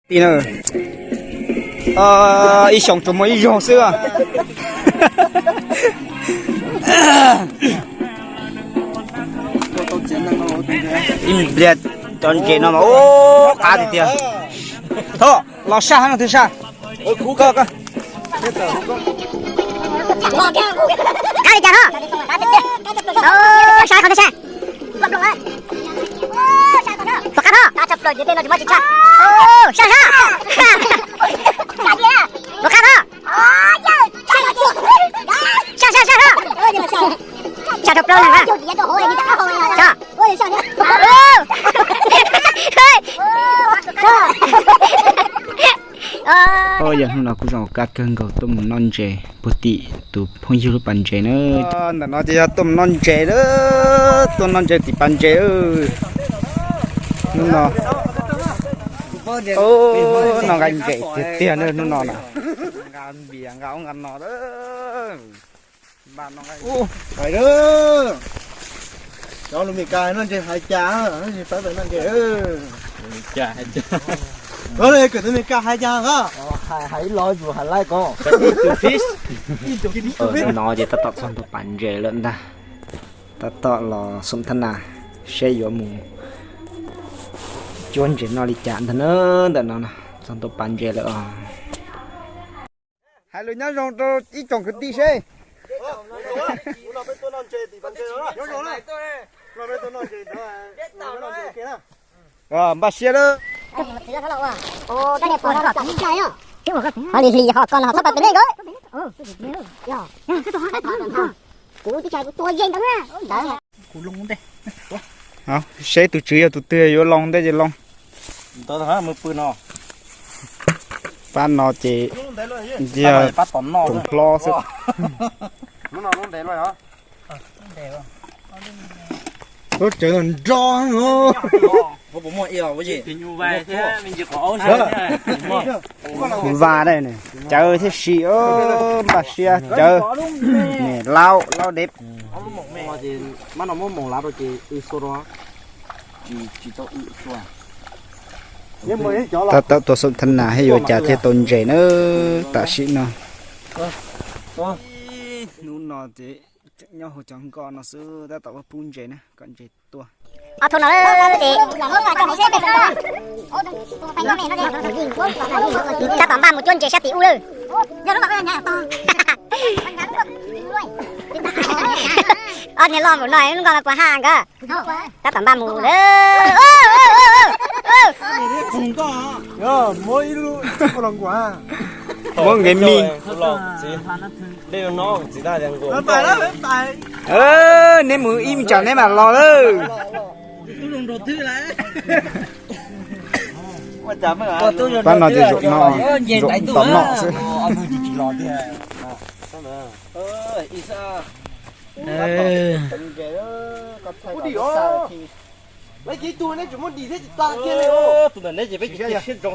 Ti na, ib xyoos tsuas muaj ib zaug xwb. Ib pliag cov ntses no mas ub qab tiag tiag. Thov los saj hab no twg saj. Koj, koj. Qab li cas no? Saj qhov twg saj? Tuam qab no. Saj saj. Tuam qab no. Saj saj saj no. Saj rau plaub leeg na. Yog hnub no kuj zoo kab kawg nkaus tuaj mus noj ntses puag tim tus phooj ywg lub pas ntses na. Ntawm no ces yog tuaj mus noj ntses lawm, tuaj noj ntses tim pas ntses. Hnub no, noj nqa ntses tiag tiag na hnub no na. Nqa npias nqa ub nqa no. Cov lus Meskas noj ntses hais cas, pab noj ntses. Kws tus Meskas hais cas os? Hais ib lo yus hais laij ko. No ces tab tom txog ntua pas ntses lawm ntag. Tab tom los xoom thab nas seb yuav mus cuab ntses noj li cas ntag na. Ntawm no txog ntua pas ntses lawm os. Hais lus nyob zoo rau ib tsoom kwv tij seb. Npaj siab lawm. Hli hli ho ko no ho txhob pas pem nej nkawd. Kuv tus tswv yog tus twg yuav loo ntej ces loo. Pab no ces yog tsoom hlob xwb. Lub tsawv no nro. Vas dai, cawv thiab sim, npaj siab cawv. Niam laub laub dev. Tab tom tuaj xoom thab nas seb yuav cas thiaj tau ntses na. Tam sim no, hnub no ces nyob hauv cov nkoj no xwb, tab tom pub ntses na, kom ntses tuaj. Ob tug no ces tab tom npaj mus cuab ntses sab tim ub lawm. Ob niag loj npaum no lub nkoj no puas haj nkawd. Tab tom npaj mus lawm. Muab nkev mij. Neb mus ib me tsam neb mam los lawm. Pab no ces zaum no, zaum tom no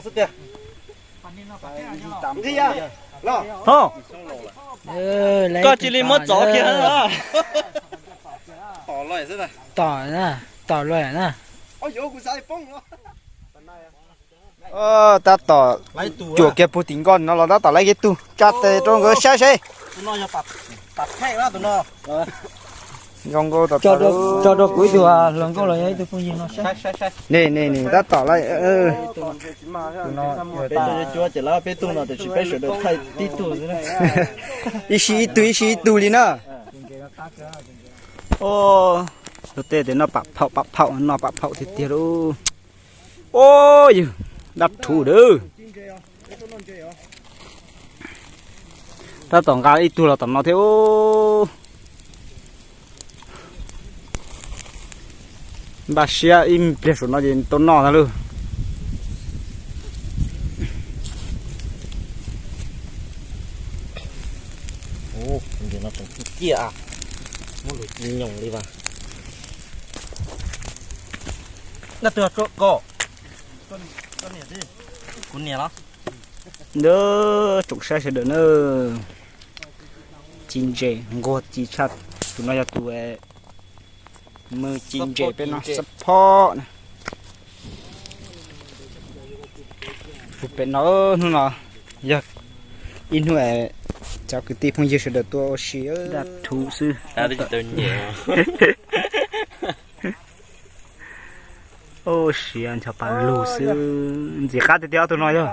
xwb. Koj cia li muab txov kiag. Tom luaj na. Tab tom cuam kiag puag tim nkoj no los tab tom laib kiag tug tsa tes rau nkawd saib seb. Zoo nkauj tas tas. Tso rau kuv ib tug hluas nkauj los yog ib tug phooj ywg no saib. Tab tom laib. Peb tug no tiam sis peb sawv daws thaij tib tug xwb. Ib sij ib tug ib sij ib tug li na. Luag tej tias noj pam phaum pam phaum, noj pam phaum tiag tiag lauj. Ua yog dab rhuv dawb. Tab tom nqa ib tug los tom no thiab. Npaj siab ib pliag saum no ces tau noj ntag lauj. Ciaj, muab lus ci nyoos li vas. Ntawd tsoom saib sawv daws na, ci ntses nquag ci tshaj. Tus no yog tus mws ci ntses peb no, support na. Pem no hnub no yog ib hnub cov kwv tij phooj ywg sawv daws tuaj ua si dab thuv xwb. Ua si ncho pa lug xwb, ntxim qab tiag tiag ob tug no yog.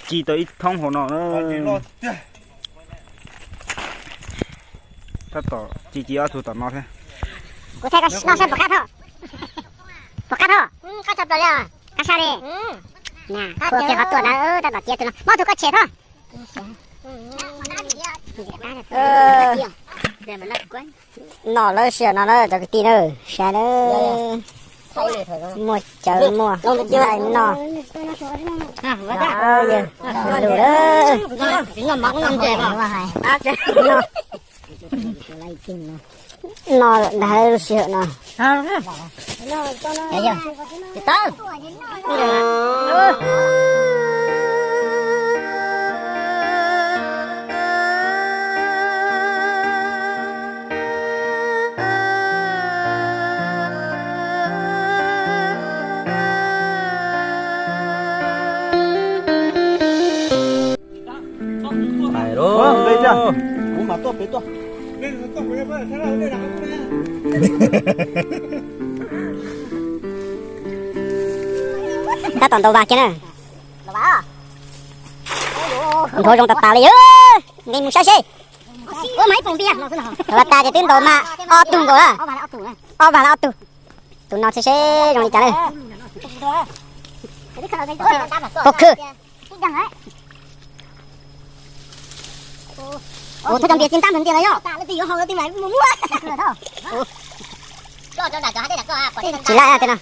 Ci tau ib thoob hauv no. Tab tom ci ci ob tug tom no thiab. Kuv thaij koj noj saib puas qab thoj. Puas qab thoj? Qab tshaj plaws li. Qab sab li. Kuv kiag qhov tuaj ntawd tab tom cia tus no, muab tus koj tshem thoj. Noj lawm sij hawm no na cov kwv tij na, saib na. Muaj cawv muaj nqaij noj. Yawg lus lawm. Noj ntag lub sij hawm no. Tab tom ntaus vas kiag na. Nrov zoo tas tas li. Nqis mus saib seb. Ntaus vas tas ces twb ntaus mas ob tug nkaus na. Ob vas los ob tug. Tus no seb seb zoo li cas na. Pov khw. Ua thaj cov ntias tsis ntab ntias no yog. Tsis laj tej no.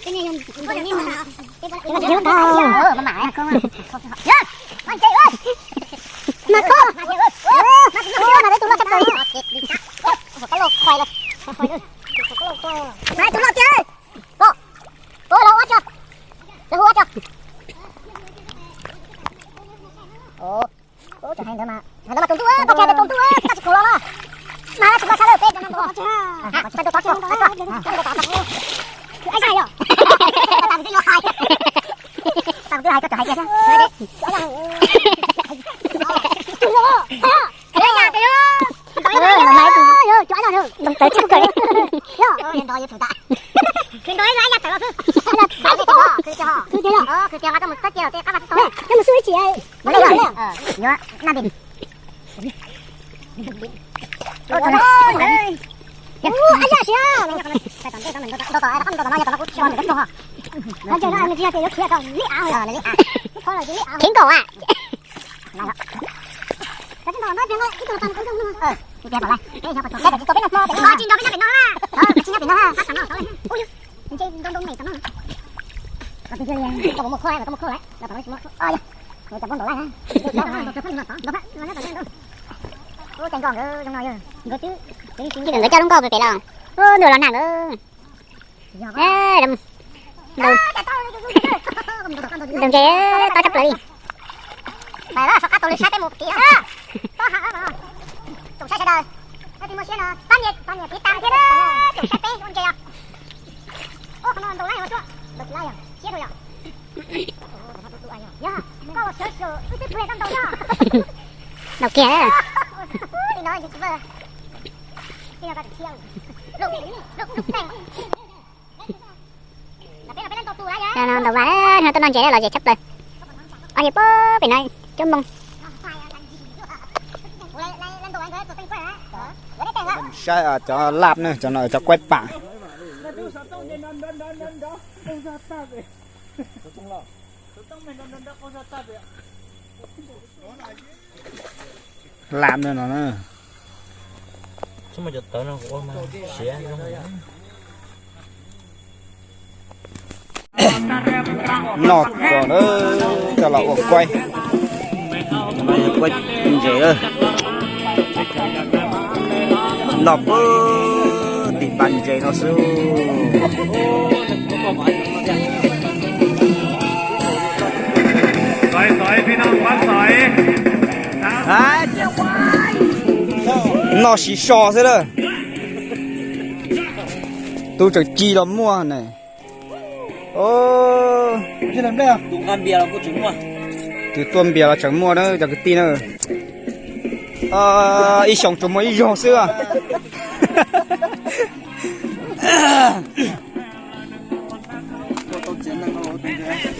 Mas kho. Mas tus loj tshaj plaws. Mas tus loj tiag. Ua los ua tso. Los hu ua tso. Hais ntawd mas, hais ntawd mas tus ntuj, koj tsis hais tias tus ntuj, koj tsis khoom los na. Mas tsis koj sab lawm peb no tus. Peb tus tod tsis khoom. Ai sai yom. Tam twb hais, tam twb hais koj tsis hais tias. Tus ntuj. Ntoo tawv tshaj plaws. Khwv ntoo ib yam tawv los xwb. Khwv tiag, khwv tiag, khwv tiag, mas tau mus txawb cia los tej qab mas tsis tau. Coj mus xub ib chim. Yuav naj nti. Ua yam siab. Khiav nkaum a. Nkawd coj lub nkoj pem pem los. Ntuj los nag. Ntaus ntses tob tshaj plaws li. Saib peb mus tim. Tsoom saib sawv daws, mus siab no pab nias tiv tas thiab, tsoom saib peb ua ntses os. Ub, qhov no ntaus lawm, ntaus tsis lawm, siab rau yom. Yog koj ua sawv sawv wb twb pw koj ntaus yog. Ntaus kiag. Li no tsis vawj. Ntaus vas, nws tuaj noj ntses los zem tshaj plaws. Ob niag pem no coob moo. Saib cov laj na, cov no cov kuaib pam. Laj no no na. Noj tso na, coj los ua kuaib. Kuaib ntses. Noj puag tim pas ntses no xwb. Noj siv so xwb lawm. Tus tseem ci los muaj ne. Tus tuaj npias los tseem muaj na cov kwv tij na. Ib xyoos tsuas muaj ib zaug xwb.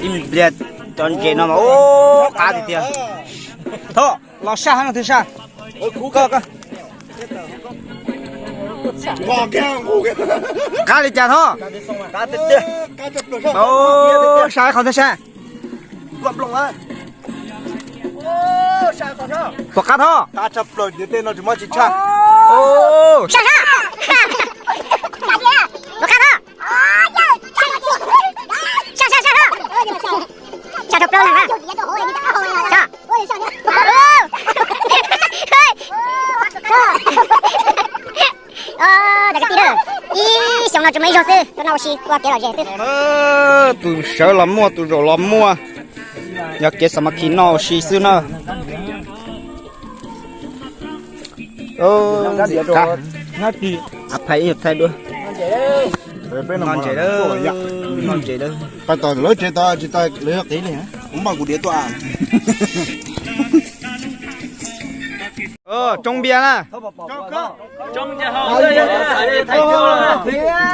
Ib pliag cov ntses no mas ub qab tiag tiag. Thoj, los saj hab no twg saj. Koj, koj. Qab li cas Thoj? Saj qhov twg saj? Puas qab Thoj? Saj, saj, saj. Puas qab Thoj? Saj, saj, saj Thoj. Saj rau plaub leeg na. Cov kwv tij na, ib xyoos no tsuas muaj ib zaug xwb, tuaj noj ua si ua kev lom zem xwb. Tus sawv los muaj, tus zaum los muaj, yog kev xa ma khi noj ua si xwb na. Pais ib nyuag thaij dua. Noj ntses lawm, noj ntses lawm. Pais tom lawv tsev tod tsis tau lawv yog qiv li. Kuv npaj kuv diav tuaj. Tsoo npias na.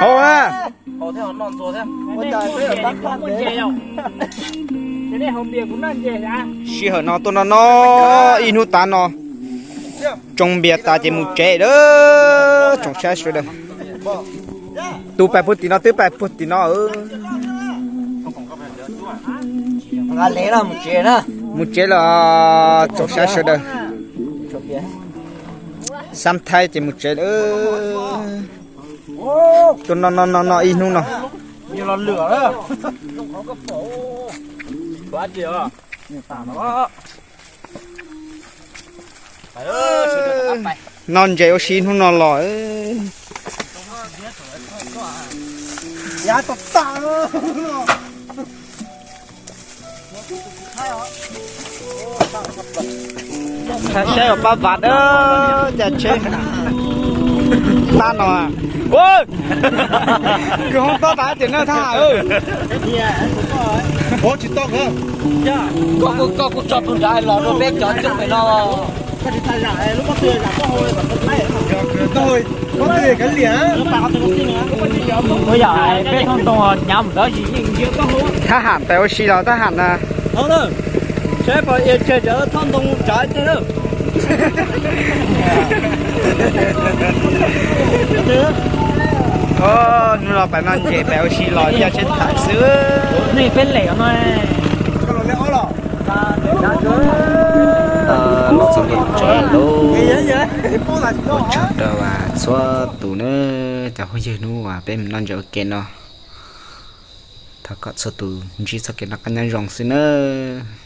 Haus na. Sij hawm no tuaj noj noj ib hnub tav no, tsoo npias tas ces mus tsev lawm. Tsoom saib sawv daws, tus pais puag tim no twb pais puag tim no. Mus tsev lawm, tsoom saib sawv daws. Xab Thaib ces mus tsev lawm. Tuaj noj noj noj noj ib hnub no. Noj ntses ua si hnub no los. Saib saib os, pab vam dawb cas tsheb tab no. Kws hoob tob tas tias na thab ham. Koj kuj tso tus nrad los rau peb cov coob pem no. Ua yam peb thoob ntoo nyav mus ntawd. Thab ham pem ua si los thab ham na. Saib pom ia tseg cov thoob ntoo tsav tseg lawm. Hnub no pem noj ntses pem ua si los yog tsheb tham xwb. Nej peb lem no. Los txog ntua tsev lawm. Ua tsaug rau txhua tus nawb, cov phooj ywg, hnub uas peb mus noj ntses ua ke no. Thov kom txhua tus ntsib txoj kev noj qab nyob zoo xwb nawb.